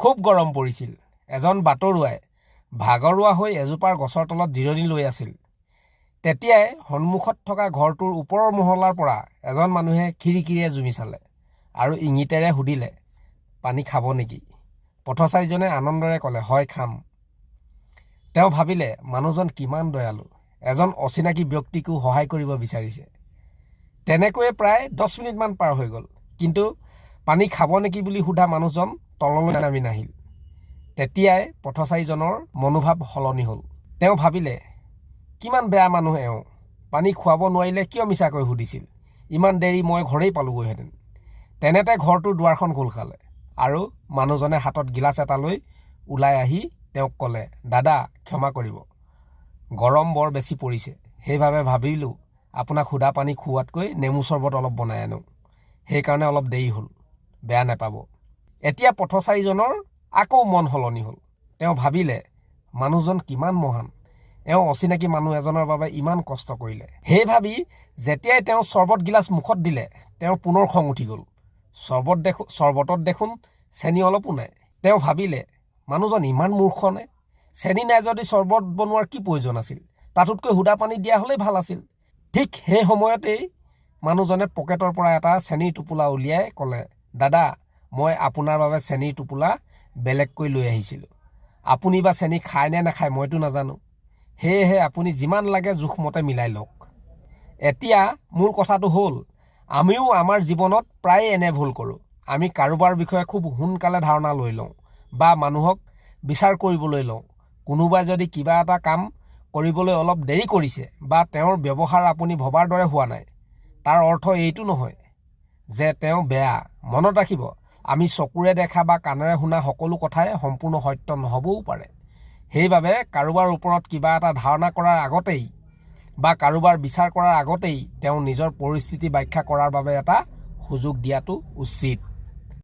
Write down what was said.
খুব গৰম পৰিছিল। এজন বাটৰুৱাই ভাগৰুৱা হৈ এজোপা গছৰ তলত জিৰণি লৈ আছিল। তেতিয়াই সন্মুখত থকা ঘৰটোৰ ওপৰৰ মহলাৰ পৰা এজন মানুহে খিৰিকীৰে জুমি চালে আৰু ইংগিতেৰে সুধিলে, "পানী খাব নেকি?" পথচাৰীজনে আনন্দেৰে ক'লে, "হয়, খাম।" তেওঁ ভাবিলে, মানুহজন কিমান দয়ালু, এজন অচিনাকি ব্যক্তিকো সহায় কৰিব বিচাৰিছে। তেনেকৈয়ে প্ৰায় 10 মিনিটমান পাৰ হৈ গ'ল, কিন্তু পানী খাব নেকি বুলি সোধা মানুহজন তললৈ নামি নাহিল। তেতিয়াই পথচাৰীজনৰ মনোভাৱ সলনি হ'ল। তেওঁ ভাবিলে, কিমান বেয়া মানুহ এওঁ! পানী খুৱাব নোৱাৰিলে কিয় মিছাকৈ সুধিছিল? ইমান দেৰি মই ঘৰেই পালোগৈহেঁতেন। তেনেতে ঘৰটোৰ দুৱাৰখন খোল খালে আৰু মানুহজনে হাতত গিলাচ এটা লৈ ওলাই আহি তেওঁক ক'লে, "দাদা, ক্ষমা কৰিব। গৰম বৰ বেছি পৰিছে। সেইবাবে ভাবিলোঁ আপোনাক সুদা পানী খুওৱাতকৈ নেমু চৰ্বত অলপ বনাই আনো। সেইকাৰণে অলপ দেৰি হ'ল, বেয়া নাপাব।" এতিয়া পথচাৰীজনৰ আকৌ মন সলনি হ'ল। তেওঁ ভাবিলে, মানুহজন কিমান মহান! এওঁ অচিনাকি মানুহ এজনৰ বাবে ইমান কষ্ট কৰিলে। সেই ভাবি যেতিয়াই তেওঁ চৰ্বত গিলাচ মুখত দিলে, তেওঁৰ পুনৰ খং উঠি গ'ল। চৰ্বতত দেখোন চেনি অলপো নাই। তেওঁ ভাবিলে, মানুহজন ইমান মূৰ্খনে? চেনি নাই যদি চৰ্বত বনোৱাৰ কি প্ৰয়োজন আছিল? তাতোতকৈ সুদা পানী দিয়া হ'লেই ভাল আছিল। ঠিক সেই সময়তেই মানুহজনে পকেটৰ পৰা এটা চেনিৰ টোপোলা উলিয়াই ক'লে, "দাদা, মই আপোনাৰ বাবে চেনিৰ টোপোলা বেলেগকৈ লৈ আহিছিলোঁ। আপুনি বা চেনি খায় নে নাখায় মইতো নাজানো। সেয়েহে আপুনি যিমান লাগে জোখমতে মিলাই লওক।" এতিয়া মূল কথাটো হ'ল, আমিও আমাৰ জীৱনত প্ৰায়ে এনে ভুল কৰোঁ। আমি কাৰোবাৰ বিষয়ে খুব সোনকালে ধাৰণা লৈ লওঁ বা মানুহক বিচাৰ কৰিবলৈ লওঁ। কোনোবাই যদি কিবা এটা কাম কৰিবলৈ অলপ দেৰি কৰিছে বা তেওঁৰ ব্যৱহাৰ আপুনি ভবাৰ দৰে হোৱা নাই, তাৰ অৰ্থ এইটো নহয় যে তেওঁ বেয়া। মনত ৰাখিব, আমি চকুৰে দেখা বা কাণেৰে শুনা সকলো কথাই সম্পূৰ্ণ সত্য নহ'বও পাৰে। সেইবাবে কাৰোবাৰ ওপৰত কিবা এটা ধাৰণা কৰাৰ আগতেই বা কাৰোবাৰ বিচাৰ কৰাৰ আগতেই তেওঁ নিজৰ পৰিস্থিতি ব্যাখ্যা কৰাৰ বাবে এটা সুযোগ দিয়াটো উচিত।